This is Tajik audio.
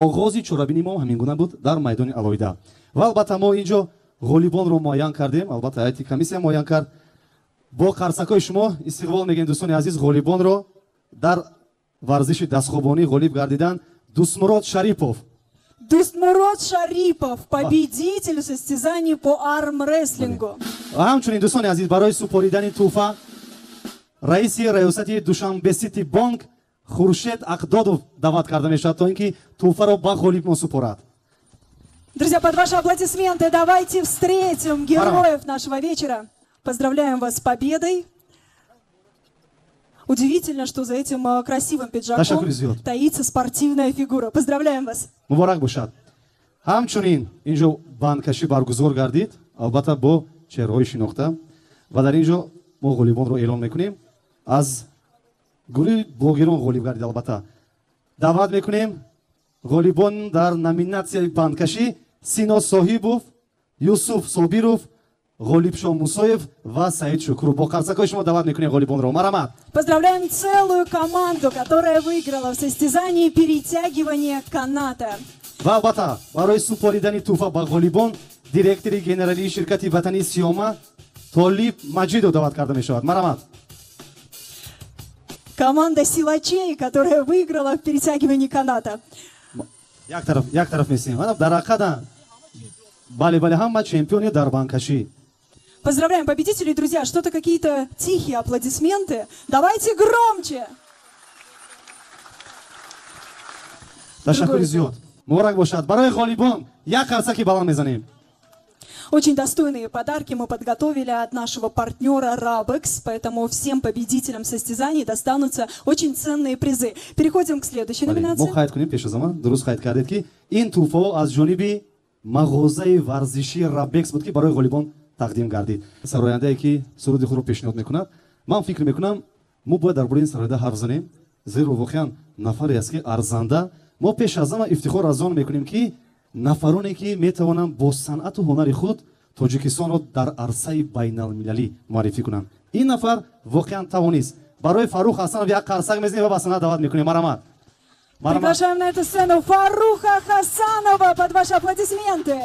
Оғози чорабинии мо ҳамин гуна буд дар майдони алоҳида. Ва албатта мо ин ҷо ғолибонро муайян кардем, албатта ҳайати комиссия муайян кард. Бо қарсакҳои шумо истиқбол мегирем, дӯстони азиз, ғолибонро. Дар варзиши дастхобонӣ ғолиб гардидан Дустмурод Шарипов. Дустмурод Шарипов, победитель состязаний по армрестлингу. Ва ҳамчунин, дӯстони азиз, барои супоридани тӯҳфа раиси раёсати Душанбе Сити Бонк Хуршед Ақдодов даъват карда мешавад, то ин ки тӯҳфаро ба ғолиб супорад. Друзья, под ваши аплодисменты давайте встретим героев нашего вечера. Поздравляем вас с победой. Удивительно, что за этим красивым пиджаком Ташаккури зиёд. Таится спортивная фигура. Поздравляем вас. Муборак бошад. Ҳамчунин инҷо бандкашӣ баргузор гардид, албатта бо чеҳраҳои шинохта, ва дар ин ҷо мо ғолибонро эълон мекунем. Аз гурӯҳи блогерон ғолиб гардид. Албатта, даъват мекунем ғолибон дар номинатсияи бандкашӣ: Сино Соҳибов, Юсуф Собиров, Ғолибшо Мусоев ва Саид Шукуров. Бо қарсакҳои шумо даъват мекунем ғолибонро. Марҳамат. Поздравляем целую команду, которая выиграла в состязании перетягивания каната. Ва албатта барои супоридани тӯҳфа ба ғолибон директори генералии ширкати ватании Сиёма Толиб Маҷидов даъват карда мешавад. Марҳамат. Команда силачей, которая выиграла в перетягивании каната. Як тараф, як тараф месем. Дар ҳақиқат, бале, бале, ҳама чемпиони дар бандкашӣ. Поздравляем победителей, друзья. Что-то какие-то тихие аплодисменты. Давайте громче. Ташаккури зиёд, муборак бошад. Барои ғолибон як қарсаки баланд мезанем. Очень достойные подарки мы подготовили от нашего партнера Рабекс, поэтому всем победителям состязаний достанутся очень ценные призы. Переходим к следующей Бале, номинации. Мо қайд кунем, пеш аз ҳама дуруст қайд кардед, ки ин тӯҳфаҳо аз ҷониби мағозаи варзишии Рабекс буд, ки барои ғолибон тақдим гардид. Сарояндае, ки суруди худро пешниҳод мекунад, ман фикр мекунам, мо бояд дар бораи ин сароянда ҳарф занем, зеро воқеан нафаре аст, ки арзанда. Мо пеш аз ҳама ифтихор аз он мекунем, ки нафароне, ки метавонанд бо санъату ҳунари худ Тоҷикистонро дар арсаи байналмилалӣ муаррифӣ кунанд. Ин нафар воқеан тавонист. Барои Фаррух Ҳасанов як қарсак мезанем ва ба саҳна даъват мекунем. Марҳамат. Марҳамат. Приглашаем на эту сцену Фарруха Хасанова под ваши аплодисменты.